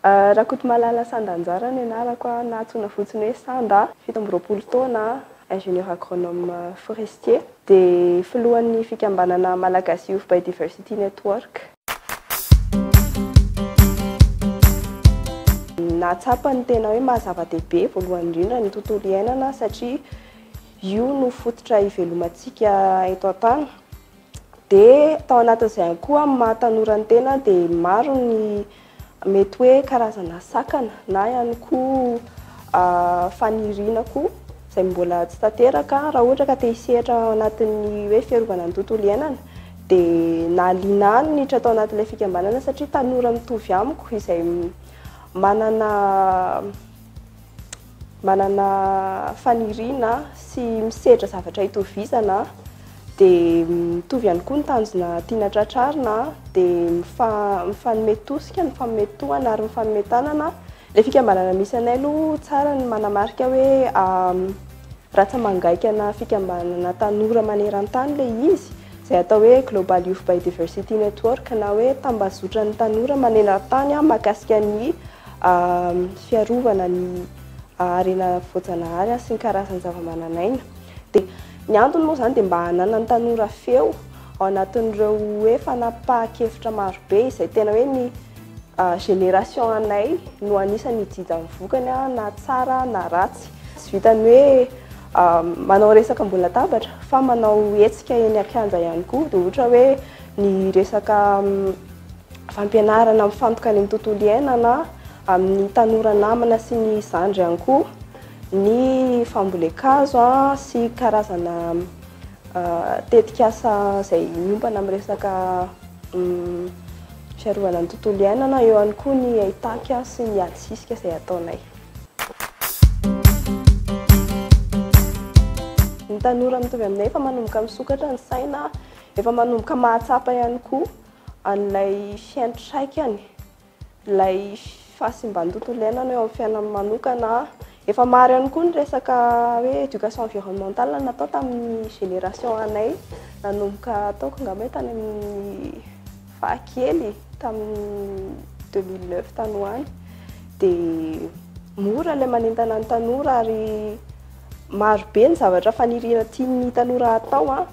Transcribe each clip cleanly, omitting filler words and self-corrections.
Rakotomalala Sanda Anjara ny anarako, na antsoina fotsiny hoe Sanda, 27 taona, ingénieur agronome forestier, dia filohan'ny fikambanana Malagasy Youth Biodiversity Network. Nahatsapa ny tena hoe maha zava-dehibe voalohany indrindra ny tontolo iainana satria io no fototra ivelomantsika eto an-tany. Dia tao anatin'izay ihany koa amin'ny maha tanora ny tena dia maro ny mety hoe karazana sakana na ihany koa faniriana koa izay mbola tsy tanteraka. Raha ohatra ka te hisehatra ao anatin'ny hoe fiarovana ny tontolo iainana dia nahaliana ahy ny niditra tao anatin'ilay fikambanana satria tanora mitovy amiko izay manana manana faniriana sy misedra zavatra itovizana dia mitovy ihany koa ny tanjona tiana tratrarina dia mifanome tosika, mifanome tohana ary mifanome tanana. Ilay fikambanana misy anay aloha tsara ny manamarika hoe ratsa-mangaikana fikambanana tanora maneran-tany ilay izy, izay atao hoe Global Youth Biodiversity Network na hoe tambazotran'ny tanora maneran-tany mahakasika ny fiarovana ny harena voajanahary sy ny karazan-javamananaina. Dia ny antony moa izany dia mba hananan'ny tanora feo ao anatin'ireo hoe fanapahan-kevitra marobe izay tena hoe ny génération anay no anisan'ny hijija ny vokany na tsara na ratsy. Tsy vitan'ny hoe manao resaka ambony latabatra fa manao hetsika eny an-kianja ihany koa. Dia ohatra hoe ny resaka fampianarana mifantoka any amin'ny tontolo iainana, amin'ny tanora namana sy ny zandry ihany koa, ny fambolen-kazo sy karazana tetikasa izay miompana amin'ny resaka fiarovana ny tontolo iainana, eo ihany koa ny haitaky sy ny ady sisika izay ataonay. Ny tanora mitovy aminay efa manomboka misokatra ny saina, efa manomboka mahatsapa ihany koa an'ilay fiantraikany, ilay fahasimban'ny tontolo iainana eo amin'ny fiainany manokana. Efa maro ihany koa ny resaka hoe éducation environnementale natao tamin'ny génération anay, nanomboka ataoko angamba hoe tany amin'ny fahakely, tamin'ny 2009 tany ho any. Dia mora ilay manentana ny tanora ary maro be ny zavatra faniriana tian'ny tanora hatao an.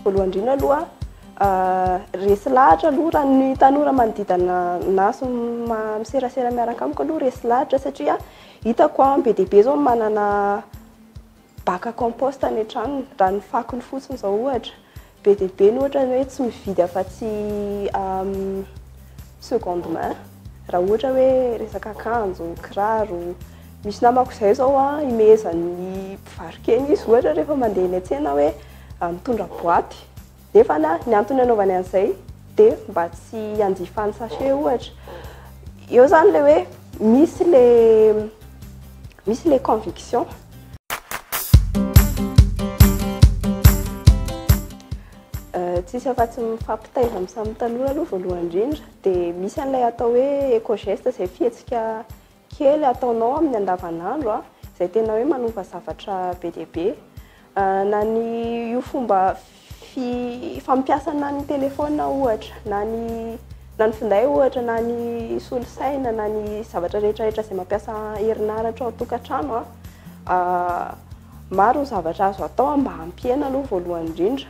Voalohany indrindra aloha, resy lahatra aloha raha ny tanora manodidina anahy sy miserasera miaraka amiko aloha resy lahatra satria hitako an, be dia be izao ny manana bac à compost any an-tranony, raha ny fakony fotsiny izao ohatra. Be dia be ny ohatra ny hoe tsy mividy afa-tsy seconde main raha ohatra hoe resaka akanjo, kiraro. Misy namako izay izao an, ihomehezan'ny mpivaro-kena izy ohatra rehefa mandeha eny an-tsena hoe mitondra boaty. Nefa ny antony anaovany an'izay dia mba tsy hanjifany sachet ohatra. Eo izany ilay hoe misy ilay misy ilay conviction. Tsisy afa-tsy mifampitaiza amin'ny samy tanora aloha voalohany indrindra. Dia misy an'ilay atao hoe éco-geste izay fihetsika kely ataonao amin'ny andavanandro izay tena hoe manova zavatra be dia be. Na ny io fomba fampiasana ny telefaonina ohatra, na ny na ny finday ohatra, na ny solosaina, na ny zavatra rehetrarehetra izay mampiasa herinaratra ao an-tokantrano. Maro ny zavatra azo atao mba hampihena aloha voalohany indrindra.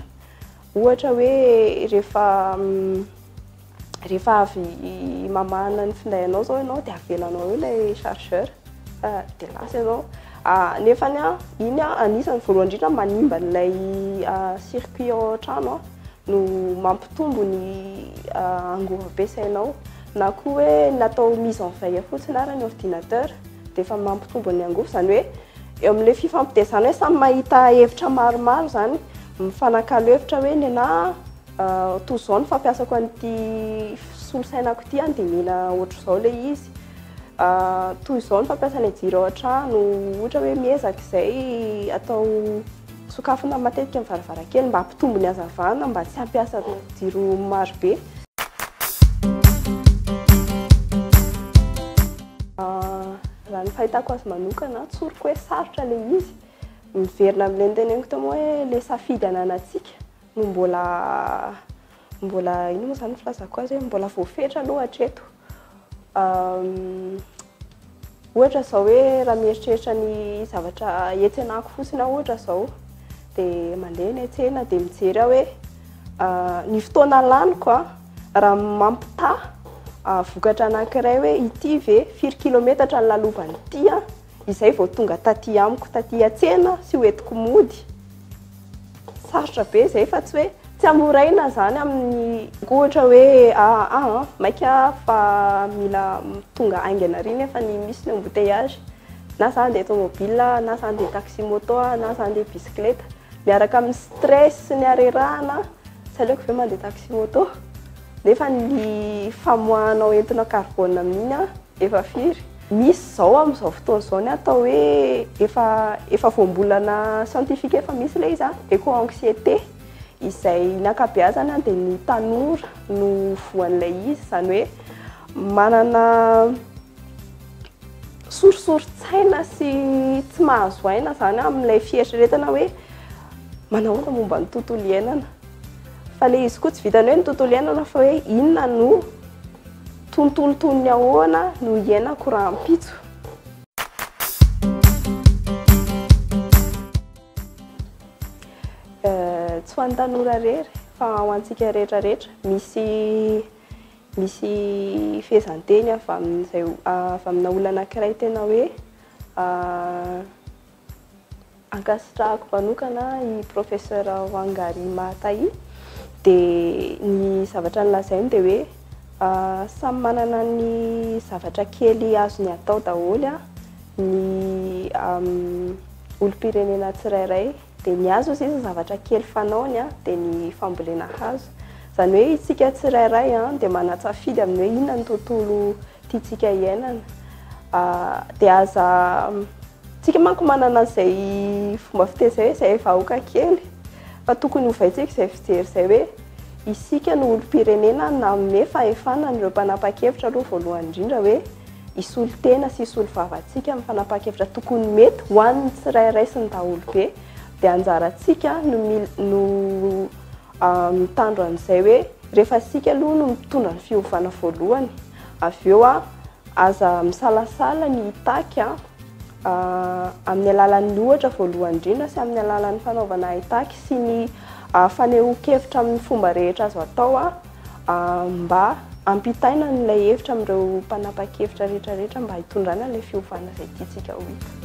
Ohatra hoe rehefa rehefa avy mamahana ny finday anao izao ianao dia avelanao eo ilay chargeur fa dia lasa ianao. Nefany an, iny an anisan'ny voalohany indrindra manimba an'ilay circuit ao an-trano no mampitombo ny angovo ampiasainao. Na koa hoe natao mise en veille fotsiny ary ny ordinateur dia efa mampitombo ny angovo. Izany hoe eo amin'ilay fifampitaizana hoe samy mahita hevitra maromaro izany, mifanakalo hevitra hoe ny anahy toy izao no fampiasako an'ity solosainako ity an, dia mila ohatr'izao ilay izy. Toy izao no fampiasana jiro ao an-trano, ohatra hoe miezaka izay atao sokafina matetika ny varavarankely mba hampitombo ny hazavana mba tsy hampiasa jiro maro be. Raha ny fahitako azy manokana, tsoriko hoe sarotra ilay izy. Miverina amin'ilay noteneniko teo moa hoe ilay safidy ananantsika no mbola Mbola inona moa izany ny filazako azy hoe mbola voafetra aloha hatreto. Ohatra izao hoe raha mieritreritra ny zavatra hiantsenako fotsiny aho ohatra izao, dia mandeha eny an-tsena dia mijery aho hoe ny fotoana laniko raha mampitaha vokatra anankiray hoe ity ve, firy kilometatra ny lalovan'ity izay vao tonga taty amiko taty an-tsena sy hoentiko mody. Sarotra be izay fa tsy hoe tsy hamoraina izany amin'ny ohatra hoe aa maika fa mila tonga haingana ary nefa ny misy ny embouteillage, na za handeha tomobile, na za handeha taxi moto, na za handeha bisikileta, miaraka amin'ny stress sy ny harerahana, tsy aleoko ve mandeha taxi moto nefa ny famoahanao entona carbone amin'iny efa firy? Misy izao amin'izao fotoana izao ny atao hoe efa efa voambolana scientifique efa misy ilay izy an, éco-anxiété, izay ny ankabeazany an dia ny tanora no voan'ilay izy, izany hoe manana sorisorin-tsaina sy tsy mahazo aina izany amin'ilay fieritreretana hoe manahoana momba ny tontolo iainana. Fa ilay izy koa tsy vitan'ny hoe ny tontolo iainana fa hoe inona no Tontolo toy ny ahoana no hiainako rahampitso? Tsy ho an'ny tanora irery fa ho antsika rehetra rehetra. Misy misy fehezanteny avy amin'izay avy amina olona anankiray tena hoe Ankasitrahako manokana i Professeur Wangari Maathai dia ny zavatra nolazainy dia hoe samy manana ny zavatra kely azony atao daholo ny olom-pirenena tsirairay dia ny azy hozy izy ny zavatra kely fanaony dia ny fambolena hazo. Izany hoe isika tsirairay dia manan-tsafidy amin'ny hoe inona ny tontolo tiantsika hiainana dia aza Tsika manko manana an'izay fomba fiteny izay hoe izay vahoaka kely fa tokony hovaintsika izay fijery izay hoe isika no olom-pirenena nanome fahefana an'ireo mpanapa-kevitra aloha voalohany indrindra hoe hisolo tena sy hisolo vava antsika amin'ny fanapahan-kevitra tokony mety ho an'ny tsirairay sy ny daholobe dia anjarantsika no no mitandro an'izay hoe rehefa isika aloha no mitondra ny fiovana voalohany avy eo Aza misalasala ny hitaky amin'ny alalan'ny ohatra voalohany indrindra sy amin'ny alalan'ny fanaovana haitaky sy ny fanehoan-kevitra amin'ny fomba rehetra azo atao mba hampitaina an'ilay hevitra amin'ireo mpanapa-kevitra rehetra rehetra mba hitondrana ilay fiovana izay tiantsika ho hita.